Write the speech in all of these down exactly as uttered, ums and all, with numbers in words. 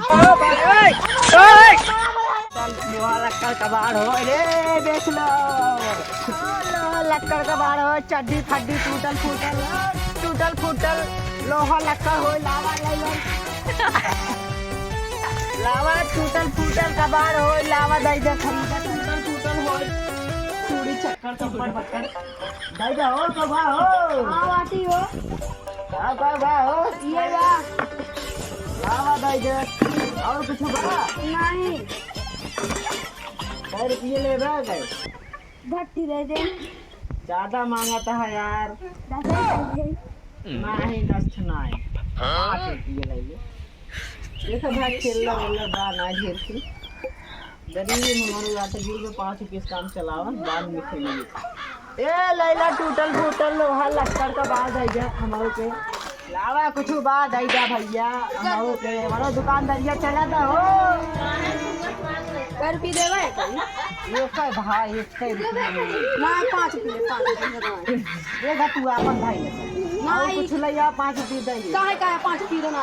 ओ भाई, ओए, ओए। चल, लोहा लक्कड़ कबाड़ हो, रे, देख लो। लोहा लक्कड़ कबाड़ हो, चड्डी फड्डी टूटल फूटल, टूटल फूटल लोहा लक्कड़ हो, लावा ले लो। लावा टूटल फूटल कबाड़ हो, लावा दई दे खरीदा, टूटल फूटल हो, चूड़ी चक्कर चप्पल पत्थर। दई दे हो, तो बा हो। हाँ, बाटी हो। का, का बा हो? ये बा। लावा दई दे। और कुछ बा? नहीं। कै रुपये लेबे गए? भट्टी दे दे। ज्यादा मांगता है यार। दस रुपये दे। नहीं, दस नहीं। पाँच रुपये ले ले। देखो भाई, चिल्लर उल्लर बा ना ढेर की। गरीब हमारे बाटे, जेब में पाँच रुपये से काम चलावा, बाद में खेलिए। ए लैला, टूटल फूटल लोहा लक्कड़ का बाल दे दे हमरो के। लावा कुछ बात दे दे भैया, हमरो के, हमरो दुकानदारिया चला दे हो। कर पी देवे। एक है भाई, एक है रुपये। ना, पाँच पी ले, पाँच पी ले। ये गा तू आपन भाई ले। ना, और कुछ ले आ, पाँच पी दे। काहे, काहे पाँच पी देना?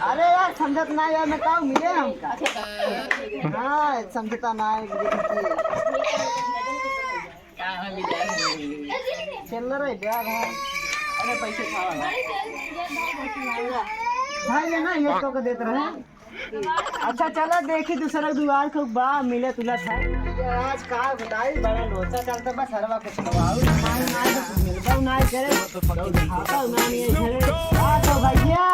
अरे यार, समझत ना यार, मैं कहूँ मिले हमका। हाँ, समझता ना है। चिल्लर है क्या भाई? अरे पैसे खावा ना। भाई ये ना, ये तो को देत रहे। अच्छा चला देखी दूसरा दुआर को बा मिले तुला था। ये आज का बताई, बड़ा लोचा चलता बस हरवा कुछ खवाओ। नहीं, नहीं, कुछ मिलता नहीं करे। खाता नहीं है घरे। आ तो भैया।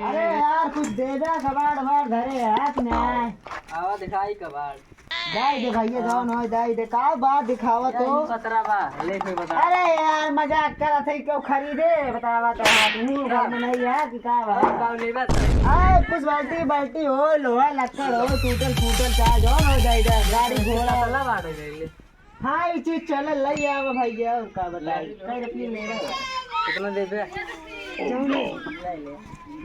अरे यार, कुछ दे दे, कबाड़ वाड़ धरे हाथ में। आवा दिखाई कबाड़। दाई दे भैया, जौन होय दाई दे। का बात दिखावा तो? पतरा बा, ले कोई बता। अरे यार, मजाक करत है, क्यों खरीदे? बतावा तो हाथ मुंह घर में नहीं है कि का बा? और का लेबे तो? अरे कुछ बाल्टी, बाल्टी हो, लोहा लक्कड़ हो, टूटल फूटल चाहे जौन होय दाई दे, गाड़ी घोड़ा। चला बाड़े ले ले। हाँ, ये चीज चले, ले आवा भैया, और का बताई? ले। कै रुपये ले रहे? कितना देबे? जौन ले ले।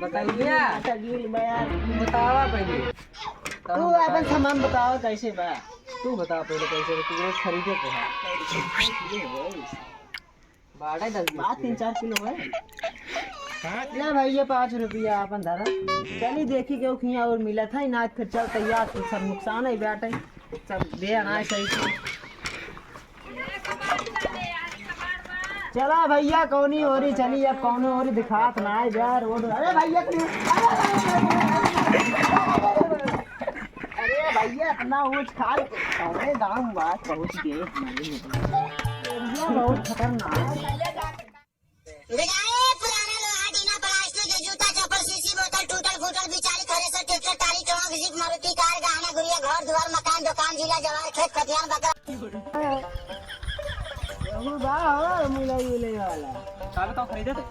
बताइए। अच्छा, बिल बयार। बतावा पहले। तू अपन सामान बतावा कैसे बा? तू बता पहले कैसे बा? तू रोज खरीदे के है। बारह दस बीस बात तीन चार किलो है। ले भाई, ये पाँच रुपया अपन धरा। चली देखी केहू खिया और मिलत है, ना फिर चल तैयार, तू सब नुकसान है बाटे। सब दे अनाज सही से। चला भैया, कौनी ओरी चली, अब कौनो ओरी दिखात ना है यार, रोड। अरे भैया, तू, अरे भैया, इतना ऊंच खाल, अरे गाँव बात पहुँच गए। एरिया बहुत खतरनाक है। बिकाए पुराना लोहा, टीना, प्लास्टिक के जूता, चप्पल, शीशी, बोतल, टूटल फूटल, बिचाली, थ्रेसर, ट्रैक्टर, टाली, ट्रक, जीप, मारुति कार, गहना, गुड़िया, घर, दुआर, मकान, दुकान, जिला, जवार, खेत, खतियान, बकरा। केहू बा हो मिलाई उलाई वाला? का बताओ, खरीदे थे?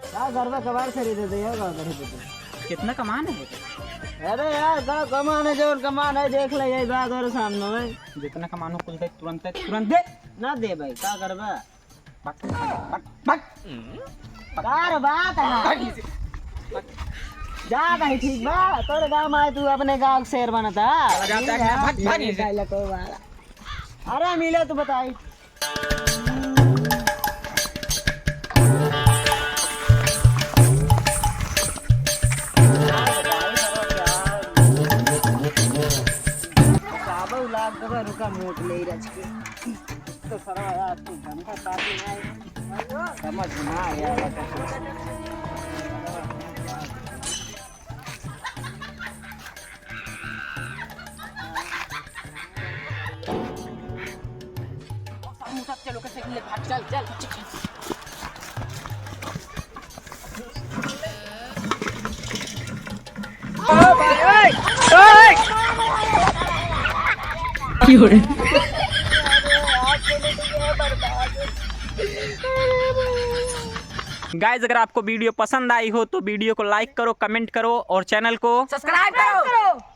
का गरबा कबाड़ खरीदे थे, यार, का खरीदे थे? कितना कमान है? अरे यार, का कमान है, जौन कमान है, देख ले, यही बा तोरे सामने में। जितना कमान हो, कुल दे, तुरंत दे, तुरंत दे। ना दे भाई, का करबा? कार बात है। जा भाई, ठीक बा, तोरे गाँव में आए, तू अपने गाँव के शेर बनता। चला जा, जा, जा, भाग, भाग यहाँ से। अरे मिले तो बताई। रुका, मोट ले रच के। तो सरवा यार, तू ढंग का शादी ना है। समझ ना आया। चलो, कैसे ले भाग, चल, चल। गाइस, अगर आपको वीडियो पसंद आई हो तो वीडियो को लाइक करो, कमेंट करो और चैनल को सब्सक्राइब करो।